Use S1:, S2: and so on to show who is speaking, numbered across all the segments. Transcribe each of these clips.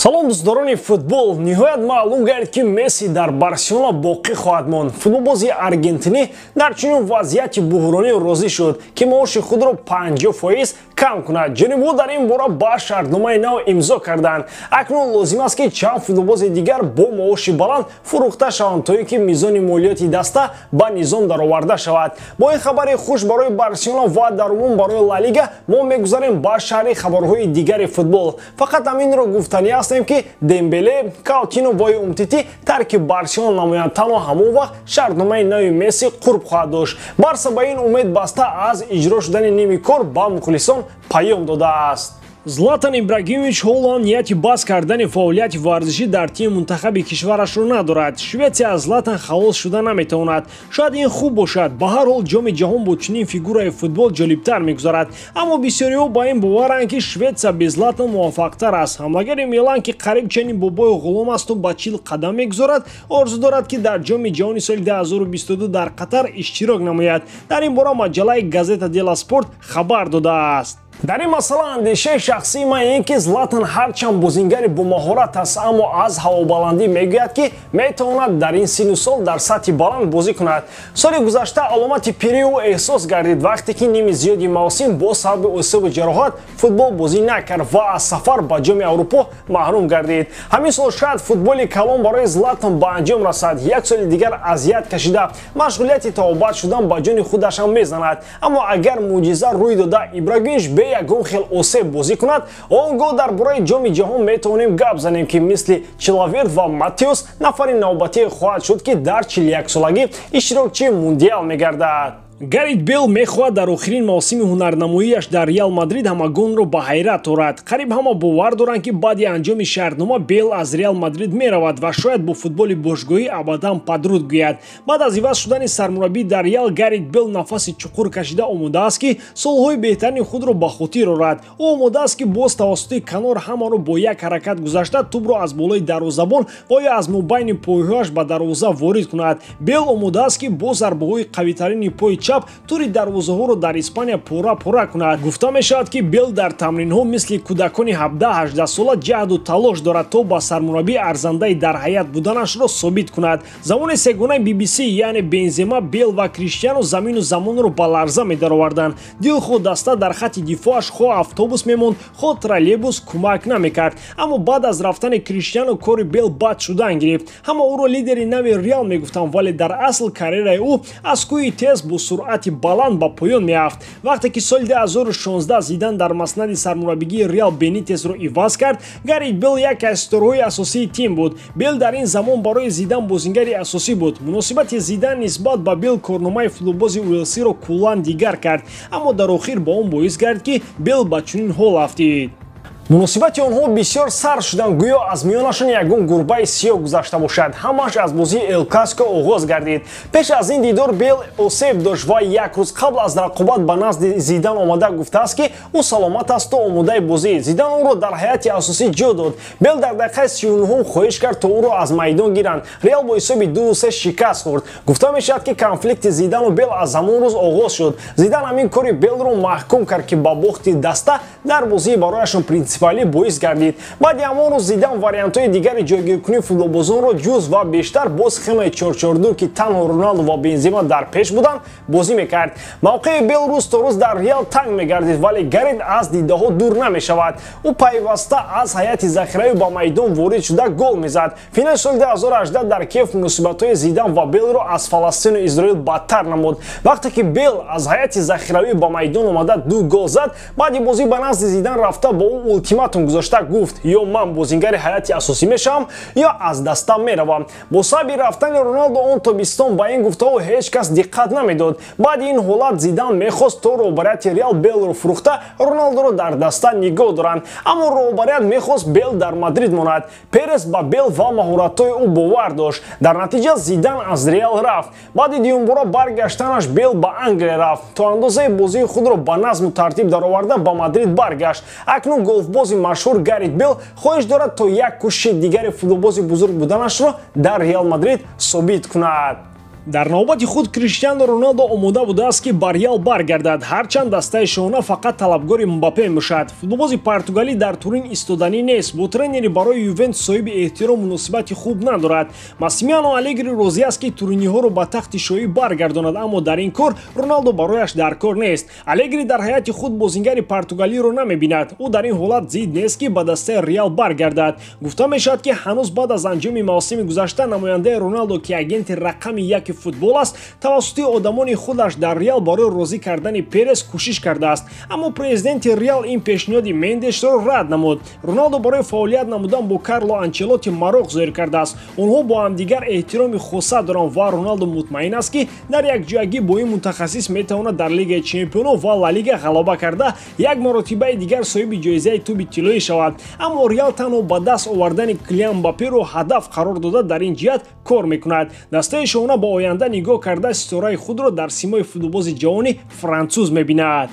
S1: Салом, дӯстдорони футбол. Ниҳоят маълум гардид, ки Месси дар Барселона боқӣ хоҳад монд. Футболбози аргентинӣ дар чунин вазъияти буҳронӣ розӣ шуд, ки маоши худро 50% кам кунад. Ҷонибҳо дар ин бора ба шартномаи нав имзо карданд. Акнун лозим аст, ки чанд футболбози дигар бо маоши баланд фурӯхта шаванд, то ин ки мизони молиёти даста ба низом дароварда шавад. Бо ин хабари хуш барои Барселона ва дар умум барои Ла Лига мо мегузарем ба шарҳи хабарҳои дигари футбол. Фақат ҳаминро гуфтанӣ ҳастем, ки Дембеле, Каутино ва Умтити тарки Барселона намоянд, танҳо ҳамон вақт шартномаи нави Месси қурб хоҳад дошт. Барса ба ин умед баста аз иҷро шудани ними кор ба мухлисон паём додааст. Златан Ибрагимович ҳоло нияти бас кардани фаъолияти варзишӣ дар тими мунтахаби кишварашро надорад. Шветсия аз Златан халос шуда наметавонад. Шояд ин хуб бошад. Ба ҳар ҳол, Ҷоми ҷаҳон бо чунин фигураи футбол ҷолибтар мегузарад. Аммо бисёриҳо ба ин боваранд, ки Шветсия бе Златан муваффақтар аст. Ҳамлагари Милан, ки қариб ченин бобои ғулом асту ба 40 қадам мегузорад, орзу дорад, ки дар Ҷоми ҷаҳони соли 2022 дар Қатар иштирок намояд. Дар ин бора маҷаллаи Газета дела Спорт хабар додааст. Дар ин масъала андешаи шахсии ман ин ки Златан ҳарчанд бозингари бомаҳорат аст, аммо аз ҳавобаландӣ мегӯяд, ки метавонад дар ин синну сол дар сатҳи баланд бозӣ кунад. Соли гузашта аломати пирии ӯ эҳсос гардид, вақте ки ними зиёди мавсим бо сабаби осебу ҷароҳат футбол бозӣ накард ва аз сафар ба Ҷоми Аврупо маҳрум гардид. Ҳамин сол шояд футболи калон барои Златан ба анҷом расад. Як соли дигар азият кашида, машғулияти табобат шудан ба ҷони худашам мезанад. Аммо агар мӯъҷиза рӯй дода, Ибрагимович бе ягон хел осеб бозӣ кунад, он гоҳ дар бораи Ҷоми ҷаҳон метавонем гап занем, ки мисли Чилаверт ва Матеус нафари навбатие хоҳад шуд, ки дар 41-солагӣ иштирокчии мундиал мегардад. Гарит Бел мехоҳад дар охирин мавсими ҳунарнамоияш дар Реал Мадрид ҳамагонро ба ҳайрат орад. Қариб ҳама бовар доранд, ки баъди анҷоми шартнома Бел аз Реал Мадрид меравад ва шояд бо футболи бошгоҳӣ абадан падруд гӯяд. Баъд аз иваз шудани сармураббӣ дар Реал, Гарит Бел нафаси чуқур кашида омода аст, ки солҳои беҳтарини худро ба хотир орад. Ӯ омода аст, ки боз тавассути канор ҳамаро бо як ҳаракат гузашта, тӯбро аз болои дарвозабон ва ё аз мобайни пойҳояш ба дарвоза ворид кунад. Бел омода аст, ки бо зарбаҳои қавитарини пои чап тури дарвозаҳоро дар Испания пора-пора кунад. Гуфта мешавад, ки Бел дар тамринҳо мисли кӯдакони 17-18 сола ҷаҳду талош дорад, то ба сармураббӣ арзандаи дар ҳайат буданашро собит кунад. Замони сегонаи BBC, яъне Бензема, Бел ва Криштиану, замину замонро ба ларза медароварданд. Дилхоҳ даста дар хатти дифоаш хоҳ автобус мемонд, хоҳ троллейбус, кӯмак намекард. Аммо баъд аз рафтани Криштиану кори Бел бад шудан гирифт. Ҳама ӯро лидери нави Реал мегуфтанд, вале дар асл карьераи ӯ аз кӯҳи тез бо суръати баланд ба поён меафт. Вақте ки соли 2016 Зидан дар маснади сармураббигии Реал Бенитесро иваз кард, Гарит Бел яке аз ситораҳои асосии тим буд. Бел дар ин замон барои Зидан бозингари асосӣ буд. Муносибати Зидан нисбат ба Бел корномаи футболбози Уэлсиро куллан дигар кард, аммо дар охир ба он боис гардид, ки Бел ба чунин ҳол афтид. Муносибати онҳо бисёр сар шуданд, гӯё аз миёнашон ягон гурбаи сиёҳ гузашта бошад. Ҳамааш аз бозии Эл Классико оғоз гардид. Пеш аз ин дидор Бел осеб дошт ва як рӯз қабл аз рақобат ба назди Зидан омада гуфтааст, ки ӯ саломат асту омодаи бозӣ. Зидан ӯро дар ҳайати асосӣ ҷо дод. Бел дар дақиқаи 39-ум хоҳиш кард, то ӯро аз майдон гиранд. Реал бо ҳисоби 2-3 шикаст хӯрд. Гуфта мешавад, ки конфликти Зидану Бел аз ҳамон рӯз оғоз шуд. Зидан ҳамин кори Белро маҳкум кард, ки ба бохти даста дар бозии барояшон принсипалӣ боис гардид. Баъди ҳамон рӯз Зидан вариантҳои дигари ҷойгиркунии футболбозонро ҷуз ва бештар бо схемаи 4-4-2, ки танҳо Роналду ва Бензема дар пеш буданд, бозӣ мекард. Мавқеи Бел рӯз то рӯз дар Реал танг мегардид, вале Гарит аз дидаҳо дур намешавад. Ӯ пайваста аз ҳайати захиравӣ ба майдон ворид шуда, гол мезад. Финали соли 2018 дар Киев муносибатҳои Зидан ва Белро аз Фаластину Изроил бадтар намуд. Вақте ки Бел аз ҳайати захиравӣ ба майдон омада, ду гол зад, баъди бозӣ ба назди Зидан рафта, бо ӯ ултиматум гузошта гуфт: «Ё ман бозингари ҳайати асосӣ мешавам, ё аз даста меравам». Бо сабаби рафтани Роналдо он тобистон ба ин гуфтаҳо ҳеҷ кас диққат намедод. Баъди ин ҳолат Зидан мехост, то роҳбарияти Реал Белро фурӯхта, Роналдоро дар даста нигоҳ доранд, аммо роҳбарият мехост, Бел дар Мадрид монад. Перес ба Бел ва маҳоратҳои ӯ бовар дошт. Дар натиҷа Зидан аз Реал рафт. Баъди дуюмбора баргаштанаш Бел ба Англия рафт, то андозаи бозии худро ба назму тартиб дароварда, ба Мадрид баргашт. Акнун голфбози машҳур Гарит Бел хоҳиш дорад, то як кӯшиши дигари футболбози бузург буданашро дар Реал Мадрид собит кунад. Дар навбати худ Криштиану Роналдо омода будааст, ки ба Реал баргардад, ҳарчанд дастаи шоҳона фақат талабгори Мбаппе мебошад. Футболбози португалӣ дар Турин истоданӣ нест. Бо тренери барои Ювентус соҳиби эҳтиром муносибати хуб надорад. Массимилиано Алегри розӣ аст, ки туриниҳоро ба тахти шоҳӣ баргардонад, аммо дар ин кор Роналдо барояш дар кор нест. Алегри дар ҳайати худ бозингари португалиро намебинад. Ӯ дар ин ҳолат зид нест, ки ба дастаи Реал баргардад. Гуфта мешавад, ки ҳанӯз баъд аз анҷоми мавсими гузашта намояндаи Роналдо, ки агенти рақами яки футбол аст, тавассути одамони худаш дар Реал барои розӣ кардани Перес кӯшиш кардааст, аммо президенти Реал ин пешниҳоди Мендешро рад намуд. Роналдо барои фаъолият намудан бо Карло Анчелотти мароқ зоҳир кардааст. Онҳо бо ҳамдигар эҳтироми хоса доранд ва Роналдо мутмаин аст, ки дар якҷоягӣ бо ин мутахассис метавонад дар Лигаи Чемпионов ва Ла Лига ғалаба карда, як маротибаи дигар соҳиби ҷоизаи тӯби тиллоӣ шавад. Аммо Реал танҳо ба даст овардани Килиан Мбапперо ҳадаф қарор дода, дар ин ҷиҳат кор мекунад. Дастаи шоҳона ба оянда нигоҳ карда, ситораи худро дар симои футболбози ҷавони француз мебинад.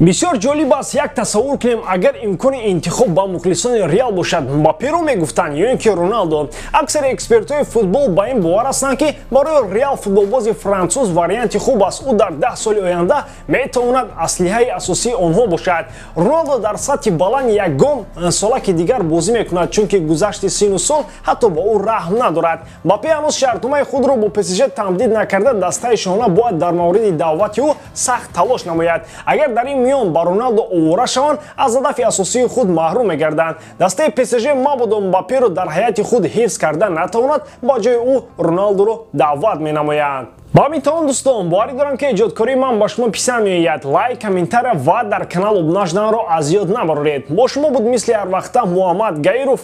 S1: Бисёр ҷолиб аст, як тасаввур кунем, агар имкони интихоб ба мухлисони Реал бошад, Мбапперо мегуфтанд ё ин ки Роналдо. Аксари экспертҳои футбол ба ин бовар ҳастанд, ки барои Реал футболбози француз варианти хуб аст. Ӯ дар 10 соли оянда метавонад аслиҳаи асосии онҳо бошад. Роналдо дар сатҳи баланд ягон солаки дигар бозӣ мекунад, чунки гузашти сину сол ҳатто ба ӯ раҳм надорад. Мбаппе ҳанӯз шартномаи худро бо ПСЖ тамдид накарда, дастаи шоҳона бояд дар мавриди даъвати ӯ сахт талош намояд. Агар дар ин миён ба Роналдо овора шаванд, аз ҳадафи асосии худ маҳрум мегарданд. Дастаи ПСЖ мабодо Мбапперо дар ҳайати худ ҳифз карда натавонад, ба ҷои ӯ Роналдоро даъват менамоянд. Ба ҳамин тамом, дӯстон, боварӣ дорам, ки эҷодкории ман ба шумо писанд меояд. Лайк, комментария ва дар канал обуна шуданро аз ёд набароред. Бо шумо буд мисли ҳар вақта Муҳаммад Гаиров.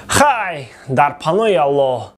S1: Хай, дар паноҳи Аллоҳ.